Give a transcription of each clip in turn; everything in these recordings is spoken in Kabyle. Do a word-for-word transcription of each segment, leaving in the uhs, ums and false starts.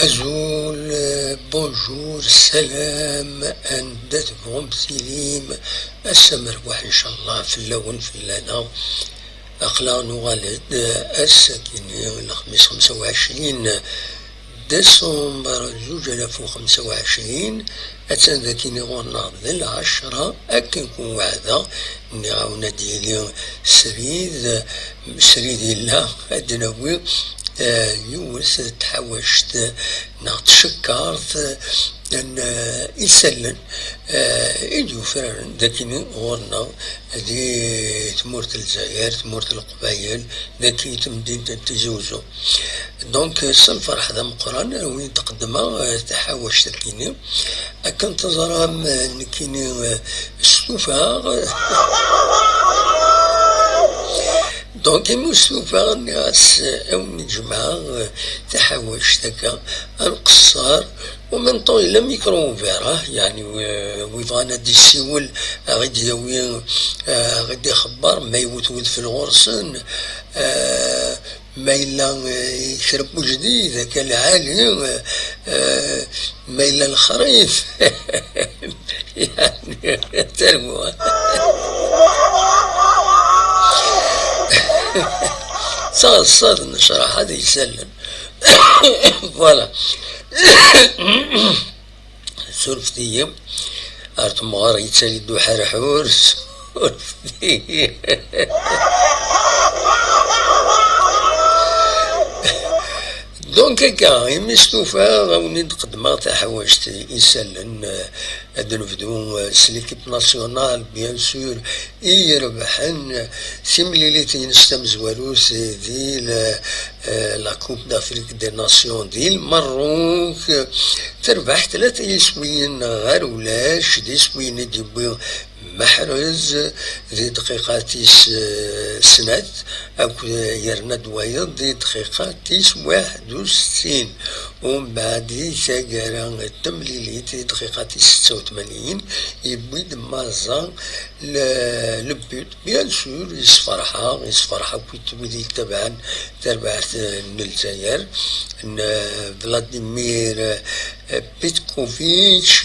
Azul, bonjour, salam, anda tebɣum tilim, ass amerbuḥ, ncallah, fell-awen, fell-aneɣ. Aql-aɣ nuɣal-d ass-agi-nni, lexmis xemsa u ɛecrin décembre zuǧ alaf u xemsa u ɛecrin, attan dagi-nni ɣur-neɣ d lɛecra, akken kunweɛdeɣ, nniɣ-awen ad d-yili srid, srid yella, ad d-nawi, eh, yiwet n tḥawact neɣ tcekkart, eh, n, eh, isallen, eh, i d-yufraren dagi-nni ɣur-neɣ di tmurt n Lezzayer, tmurt n Leqbayel, dagi i temdint n Tizi Uzzu. Donc, s lferḥ d ameqqran, ad wen-d-qeddmeɣ, eh, taḥawact-agi-nni. Akken teẓram, eh, nekkini, eh, stufaɣ. Donc, imi ur stufaɣ, nniɣ-as, eh, ad wen-d-jemɛeɣ, eh, taḥawact akka, ad nqeṣṣer, en même temps, yella micro ouvert, ah, yeɛni, eh, wi bɣan ad d-yessiwel, ad ɣ-id-yawi, eh, ad ɣ-id-ixebber, ma yewwet wedfel ɣur-sen, eh, ma yella, eh, kra n wejdid, akka lɛali, eh, eh, ma yella lexrif. Yeɛni, tarwa. Ttaɣeṣṣad n ccraḥ ad isallen. Voilà. Surfet-iyi. Ar temɣer yettali-d uḥerḥur. Surfet-iyi. Donc, akka, imi stufaɣ, ad wen-d-qeddmeɣ taḥawact isallen, eh, ad nebdu, eh, s l'équipe nationale, bien sûr, i irebḥen timlilit-ines tamezwarut di la, eh, la Coupe d'Afrique des Nations di Lmerruk. Terbeḥ tlata yiswiyen ɣer ulac, d iswiyen i d-yewwi Mahrez di dqiqa tis, eh, snat, akked yerna-d wayeḍ di dqiqa tis waḥed u settin. Umbeɛd di taggara n temlilit di dqiqa tis setta u tmanyin, yewwi-d Maza le, le but. Bien sûr, yessefreḥ-aɣ, yessefreḥ akk wid yettabaɛen tarbaɛt n Lezzayer, n, eh, Vladimir, eh, Petkovic,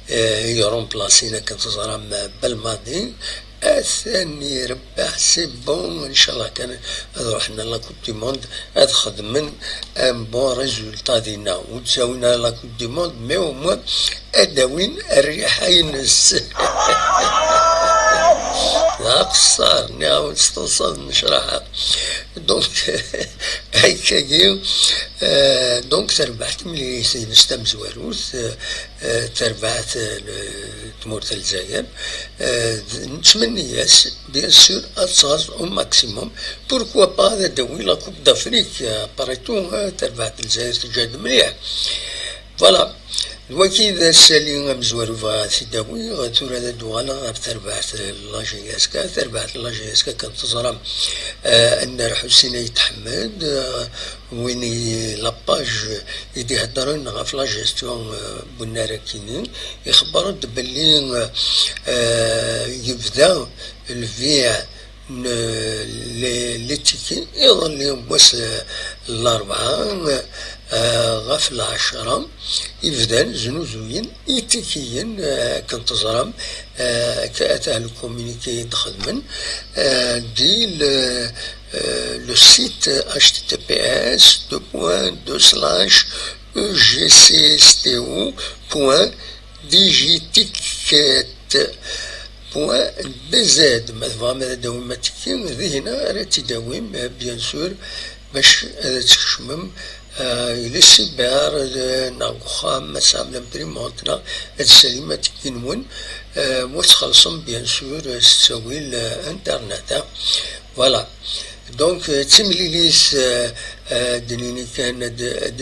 eh, i yeremplasin akken teẓram Belmadi. Atan irebbeḥ, c'est bon, ncallah kan ad ruḥen à la Coupe du Monde, ad xedmen un bon résultat dinna. Ur ttawin ara la Coupe du Monde, mais au moins ad d-awin rriḥa-ines. D aqeṣṣar, nniɣ-awen s teḍsa d nnecraḥa. Donc, akkagi, euh, donc terbeḥ timlilit-ines tamezwarut, euh, euh, terbeḥ, euh, tmurt n Lezzayer. Euh, d-, nettmenni-as, bien sûr, ad tẓer au maximum. Pourquoi pas ad d-tawi la Coupe d'Afrique, euh, après tout, euh, terbeḥ Lezzayer teǧǧa-d mliḥ. Voilà. D wagi d asali amezwaru bɣiɣ ad t-id-awiɣ. Tura ad d-uɣaleɣ ɣer terbaɛt n la J S K. Terbaɛt n la J S K kan teẓram, eh, annar Ḥusin Ayt Ḥmed, eh, win i la page i d-iheddren ɣef la gestion, eh, n unnar akini, ixebber-d belli, eh, yebda lbiɛ n les, les tickets iḍelli wass, eh, n Larebɛa, eh, ɣef lɛecṛa, ibdan znuzuyen itikiyen, eh, akken teẓram, eh, akka ata le communiqué i d-xedmen, eh, di le, eh, le site H T T P S deux points deux slash E G C S T O point digiticket point B Z. Ma tebɣam ad d-tawim atiki, dihin ara tt-id-tawim, bien sûr, bac ad tkecmem, eh, les cyber, eh, neɣ deg uxxam, ma tesɛam l'imprimante, neɣ ad tessalim atiki-nwen, eh, wa txellṣem, bien sûr, s ttawil, eh, internet, eh. Voilà. Donc, eh, d timlilit, eh, eh, d-nini kan ad, ad,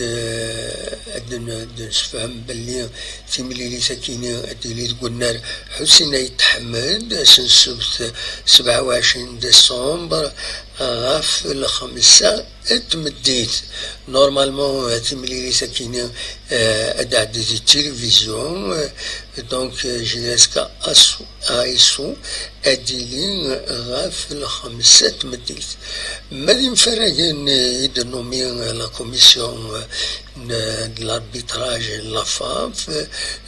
ad n-, ad d-nessefhem belli timlilit-akini ad tili deg unnar Ḥusin Ayt Ḥmed, ass n ssebt sebɛa u ɛecrin décembre, ɣef lxemsa n tmeddit. Normalement, eh, timlilit-akini, eh, ad d-tɛeddi di tilivizyu, eh, donc, eh, J S K A S O ad d-tili ɣef lxemsa n tmeddit. Ma d imfarragen i d-tennumi la commission n, de l'arbitrage n la FAF,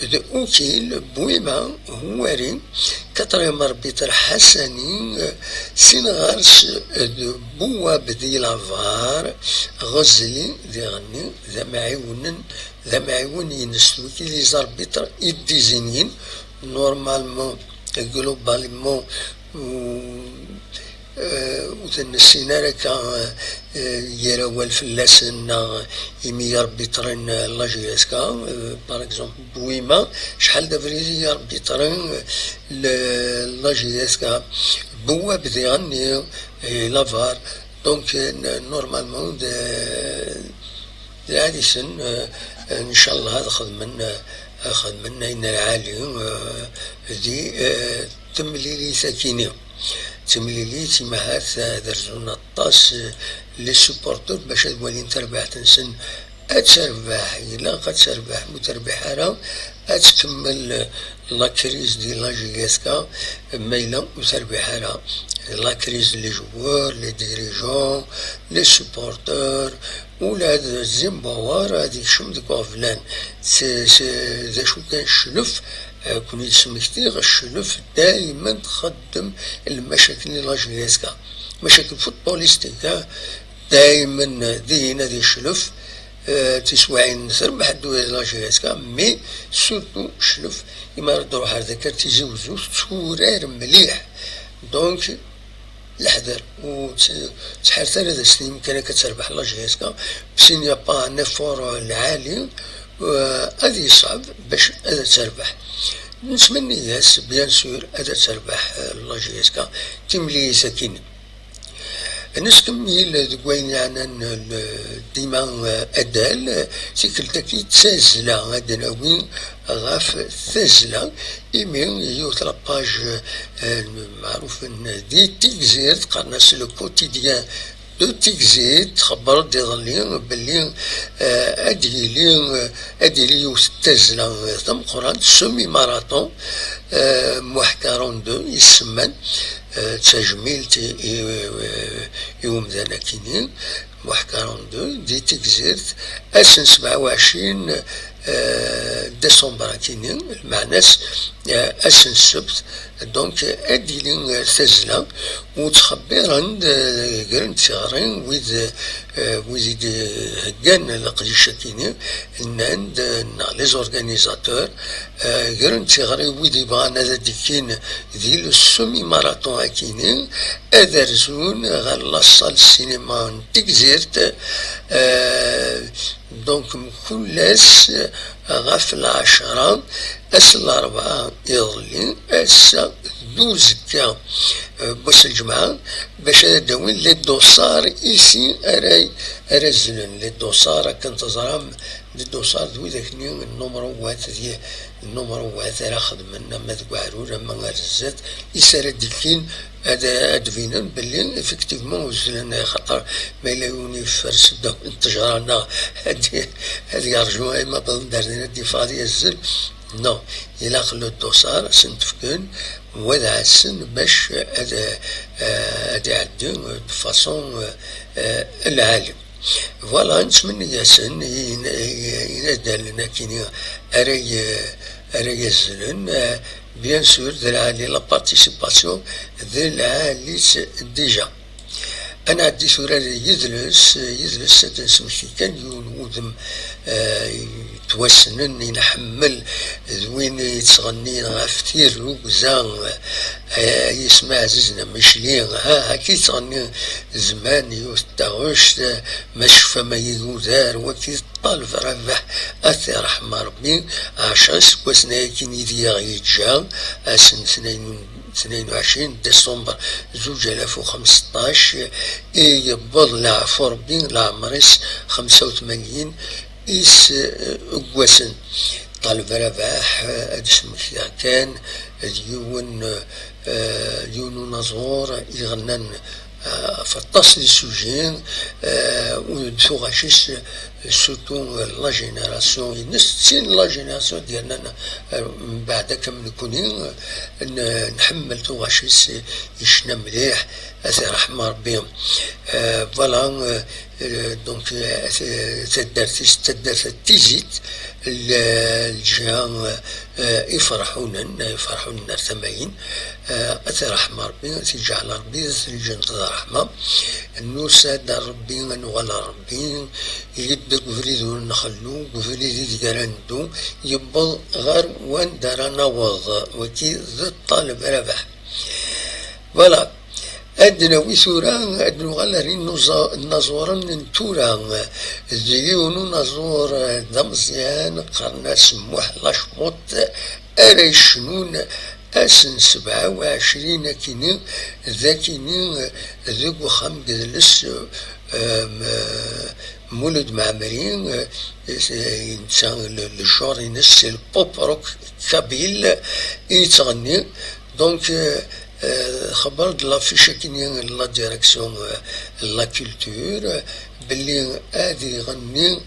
d Ukil, Bouima, Houari, quatrième arbitre Hassani, sin ɣer-s d Bouab di Lavar, Ghazli diɣenni d amɛiwen, d amɛiwen-ines, d wigi d les arbitres i d-izinin. Normalement, globalement, ur, eh, ur ten-nessin ara akka, eh, gar awal fell-asen, neɣ imi arbitren, eh, la J S K, eh, par exemple, Bouima, acḥal d abrid i arbitren, eh, le, la J S K, Bouab diɣenni, eh, Lavar. Donc, eh, n-, normalement, d, d lɛali-sen, eh, ncallah ad xedmen, eh, ad xedmen ayen lɛali, eh, di, eh, temlilit-akini. Timlilit, imahat, eh, ad rzun aṭas, eh, les supporters bac ad walin tarbaɛt-nsen. Ad terbeḥ, ilaq ad terbeḥ, ma ur terbiḥ ara, ad tkemmel la crise di la J S K, ma yella ur terbiḥ ara. La crise, les joueurs, les dirigeants, les supporters, ula d Zimbabwe ad yekcem deg uɣeblan. S, s, d acu kan cclef, eh, kun-id-smektiɣ, cclef daymen txeddem lmacakil n la J S K. Macakil footballistique, eh, daymen dihin ad yeclef, eh, tiswiɛin terbeḥ ddwa la J S K, mais surtout cclef, imi ara d-ruḥ ar dakar Tizi Wezzu tetturar mliḥ. Donc, Leḥder, ur tt-, ttḥerrit ara d as-tinim kan akka ad terbeḥ la J S K, s'il n'y a pas un effort lɛali, euh, ad yeṣɛeb bac ad terbeḥ. Nettmenni-yas, bien sûr, ad terbeḥ, euh, la J S K, timlilit akkin. Nettkemmil deg wayen yeɛnan l-, dima, euh, adal, tikkelt-agi d tazzla, ad d-nawi ɣef tazzla, imi yiwet la page, euh, meɛrufen di Tigzirt, qqaren-as le quotidien de Tigzirt, txebber-d iḍelli belli, euh, ad yili, euh, ad yili yiwet n tazzla, euh, tameqqrant, semi-marathon, euh, Muḥ quarante-deux, isemman, euh, d tajmilt i, i, i, i umdan akini, Muḥ quarante-deux, di Tigzirt, ass n sebɛa u ɛecrin, euh, décembre akini, lmeɛna-s, euh, ass n ssebt, donc, ad d-yili, euh, tazzla, u ttxebbiren-d, euh, gren-d tiɣri, wid, euh, wid i d-heggan leqdic akini, nnan-d, euh, neɣ les organisateurs, euh, gren-d tiɣri wid yebɣan ad d-kkin di le semi-marathon akini, ad rzun ɣer la salle cinéma n Tigzirt, euh, donc mkul ass ɣef lɛecra, ass n larebɛa iḍelli, ass-a d uzekka, euh, n wass n lǧemɛa, bac ad d-awin les dossards ici ara, ara zlen. Les dossards, akken teẓram, les dossards d widak-nni n numruwat, d numruwat ara xedmen ama deg uɛrur ama ar zdat, is ara d-ikkin ad, ad d-binen belli effectivement uzzlen, xaṭer ma yella yiwen yeffer seddaw n ttejra neɣ ad, ad yerǧu ayen ma wwḍen-d ar din ad d-yeffeɣ ad yazzel. Non, ilaq le dossard ad sen-t-fken, wad ɛassen bac ad, ad iɛeddi de façon, euh, lɛali. Voilà, nettmenni-yasen i, i, i inaddalen akini ara y-, ara yazzlen, euh, bien sûr, d lɛali la participation, d lɛali-tt déjà. Ad nɛeddi tura d yidles, yidles ad d-nesmekti kan yiwen wudem, euh, yettwassnen, i nḥemmel, d win yettɣennin ɣef tirrugza, euh, ay isem ɛzizen am icli, ha, akka yettɣenni zman, yiwet taɣect, ma cfam ay igudar, waki d Ṭaleb Rabaḥ, ad t-iṛḥem Ṛebbi, ɛecra iseggasen ayakini i d-yaɣ-yeǧǧa, ass n tnayen, tnayen u ɛecrin décembre zuǧ alaf u xemseṭṭac, i yewweḍ leɛfu Ṛebbi leɛmer-is xemsa u tmanyin iseggasen. Ṭaleb Rabaḥ, ad d-smektiɣ kan, d yiwen, eh, d yiwen unaẓur iɣennan, eh, ɣef aṭas di sujets, eh, u d tuɣac-is, surtout la génération-ines, d tin la génération i d-yernan, eh, mbeɛd akka am nekni, eh, n-, nḥemmel tuɣac-is, yecna mliḥ, ad t-iṛḥem Ṛebbi. Eh, voilà, eh, eh, donc, eh, eh, taddart-is, taddart n Tizit, l-, lǧiha, eh, Iferḥunen, Iferḥunen ar tamayin, eh, ad t-iṛḥem Ṛebbi, ad t-iǧɛel Ṛebbi d lǧent d ṛṛeḥma. Nusa-d ar Ṛebbi, ad nuɣal ar Ṛebbi, yedda deg ubrid ur nxellu, deg ubrid ideg ara neddu, yewweḍ ɣer wanda ara naweḍ, wagi d Ṭaleb Rabaḥ. Voilà. Ad d-nawi tura, ad nuɣal ar inuẓa-, inaẓuren n tura. D yiwen unaẓur d ameẓyan, qqaren-as Muḥ Lacmuṭ, ara yecnun ass n sebɛa u ɛecrin akini, d akini deg uxxam n yidles, em, Mulud Mɛemmri, eh, netta le, le genre-ines, c'est le pop rock kabyle i yettɣenni. Donc, euh, euh, xebber-d l'affiche akini n la direction, euh, n la culture, euh, belli ad iɣenni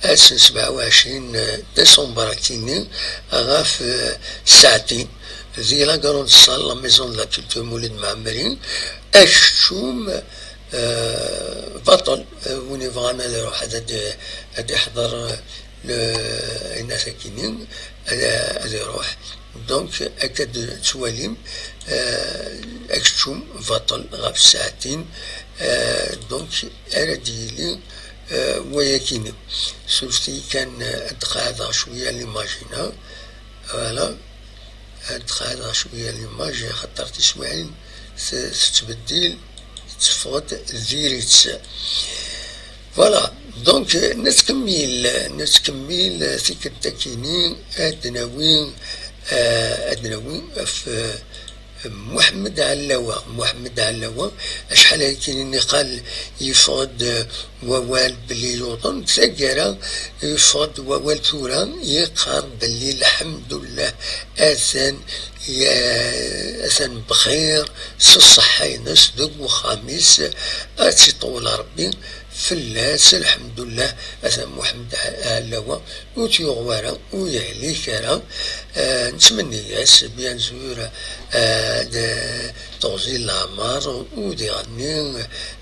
ass n sebɛa u ɛecrin décembre akini ɣef, euh, ssaɛtin di la grande salle, la maison de la culture Mulud Mɛemmri, akeččum, euh, baṭel, euh, win yebɣan ad iruḥ ad, ad, ad iḥḍer, euh, le, ayen akini, ad, ad iruḥ. Donc, akka d-tettwalim, euh, akeččum baṭel ɣef ssaɛtin, euh, donc, ara d-yili, euh, wayakini. Surfet-iyi kan, euh, ad d-qeɛdeɣ cwiya l'image-ina. Voilà. Ad d-qeɛdeɣ cwiya l'image, xaṭer tiswiɛin t-, tettbeddil. teffeɣ-d diri-tt. Voilà, donc, nettkemmil, nettkemmil tikkelt akini ad nawi, eh, ad nawi ɣef, eh, Muḥemmed Ɛellawa. Muḥemmed Ɛellawa, acḥal akini niqal yeffeɣ-d, eh, wawal belli yuḍen, taggara yeffeɣ-d wawal tura yeqqar belli lḥemdullah atan, ya-, atan bxir s ṣṣeḥḥa-ines deg uxxam-is, ad tt-iṭewwel Rebbi fell-as, lḥemdullah, atan Muḥemmed Ɛellawa ur t-yuɣ wara, ur yehlik ara. Eh, nettmenni-as, bien sûr, eh, d-, teɣzi n leɛmer, u diɣenni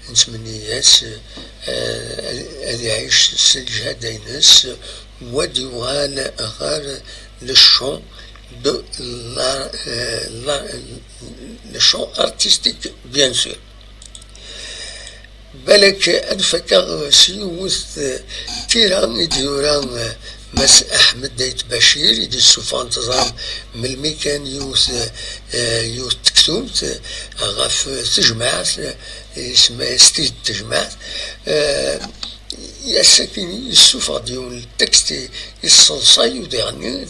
nettmenni-as, eh, ad, ad iɛic s lǧehda-ines, u ad yuɣal ɣer le champ de la, eh, la, le champ artistique, bien sûr. Balak ad fakeɣ s yiwet, eh, tira i d-yura, eh, Mass Aḥmed Ayt Bacir, i d-yessufɣen, teẓram melmi kan yiwet, eh, yiwet tektubt, eh, ɣef tejmaɛt, eh, isemma-yas Tid n Tejmaɛt. Eh, ass-akini yessufeɣ-d yiwen n texte i, yesseḍsay, u diɣenni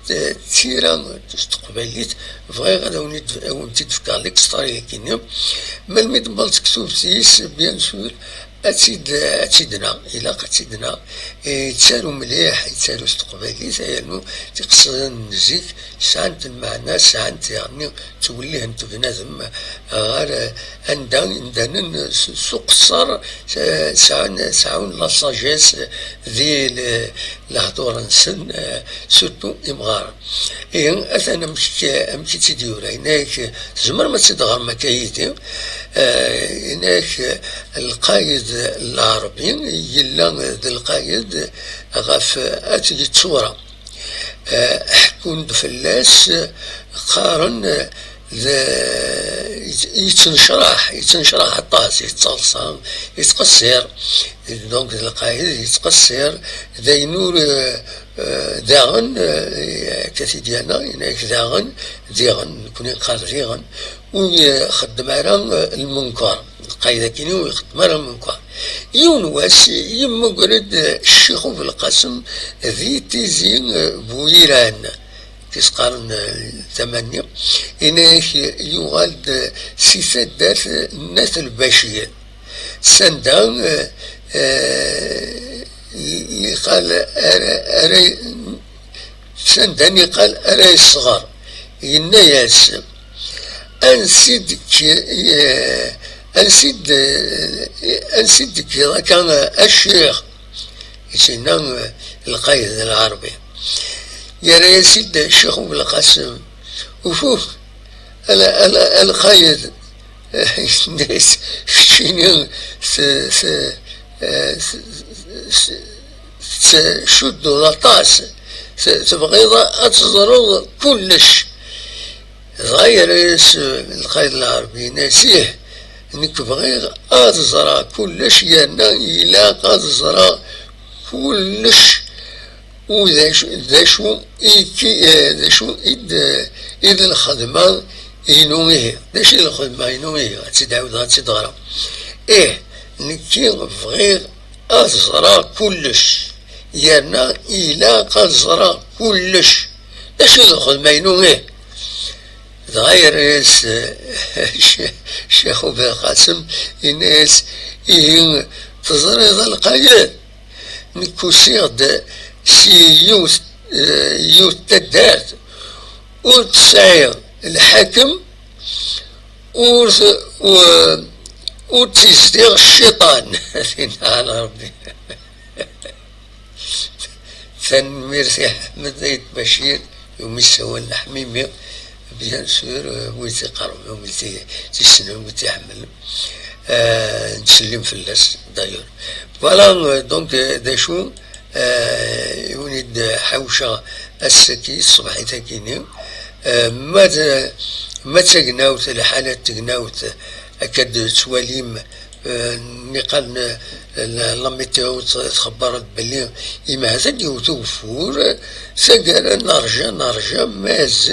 d tira s teqbaylit, bɣiɣ ad awen-id-, awen-tt-id-fkeɣ l'extrait-agi-nni. Melmi d-temmal tektubt-is, bien sûr, ad tt-id-, ad tt-id-naɣ, ilaq ad tt-id-naɣ. Eh, yettaru mliḥ, yettaru s teqbaylit, yernu tiqsiḍin n zik sɛant lmeɛna, sɛant, yeɛni, ttwellihent bnadem ɣer, eh, anda imdanen s, s uqeṣṣer, eh, sɛan, sɛun la sagesse di le-, lehdur-nsen, eh, surtout imɣaren. Ihi, atan amek, amek i tt-id-yura. Yenna-yak, tzemrem ad tt-id-ɣrem akka yid-i. Eh, yenna-yak, lqayed lɛerbi yella d lqayed ɣef at yettura. Eh, ḥekkun-d fell-as, qqaren, d, yettnecraḥ, yettnecraḥ aṭas, yettaḍsa, yettqeṣṣir. Donc, d lqayed yettqeṣṣir, d ayen ur, eh, eh, daɣen, eh, akka t-id-yerna, yenna-yak daɣen, diɣen, nekni neqqar diɣen, ur ixeddem ara, eh, lmunkar. Lqayed akini ur ixeddem ara lmunkar. Yiwen wass, yemmuger-d, eh, Ccix Ubelqasem di Tizi, eh, Buyiran, i s-qqaren, eh, tama-nni, yenna-yak yuɣal-d si taddart n At Lbacir, sanda, eh, eh, niqal ara, ara, sanda niqal ara yesɣer, yenna-yas, ansi d-k-, eh, ansi d-, eh, ansi d-tekkiḍ akka, eh, a ccix? I s-yenna, eh, lqayed lɛerbi. Yerra-yas-id Ccix Ubelqasem, ufuf, a l-, a l-, a lqayed, yenna-yas, keččini t-, t-, eh, t-, t-, tettcudduḍ aṭas, t-, tebɣiḍ ad teẓreḍ kullec. Dɣa yerra-yas, eh, lqayed lɛerbi, yenna-yas, ih, nekk bɣiɣ ad ẓreɣ kullec, yerna ilaq ad ẓreɣ kullec, u d acu, d acu i ki-, eh, d acu i d, i d lxedma-inu ihi? D acu i d lxedma-inu ihi? Ad tt-id-ɛawdeɣ, ad tt-id-ɣreɣ. Ih, nekki bɣiɣ ad ẓreɣ kullec, yerna ilaq ad ẓreɣ kullec. D acu d lxedma-inu ihi? Dɣa yerra-yas, eh, Ccix Ubelqasem, yenna-yas, ihi teẓriḍ a lqayed, nekk usiɣ-d si yiwet, eh, yiwet taddart ur tesɛi lḥakem, ur t-, ur, ur tt-izdiɣ cciṭan. Tinna ɛla Rebbi. Tanemmirt i Ḥmed Ayt Bacir, umi ssawalen Ḥmimi, bien sûr, euh, wi tt-iqerben, wi tt-, tt-issnen, wi tt-iḥemmlen. Euh, nettsellim fell-as, d'ailleurs. Voilà, euh, donc, euh, d acu, euh, i wen-id-ḥawceɣ ass-agi, ṣṣbeḥ-agi-ni. Euh, ma d, ma d tagnawt, lḥala n tegnawt, akka d-tettwalim, eh, niqal n, la, la météo t-, txebber-d belli imhat ad d-yewwet ugeffur, taggara nerja, nerja, mazal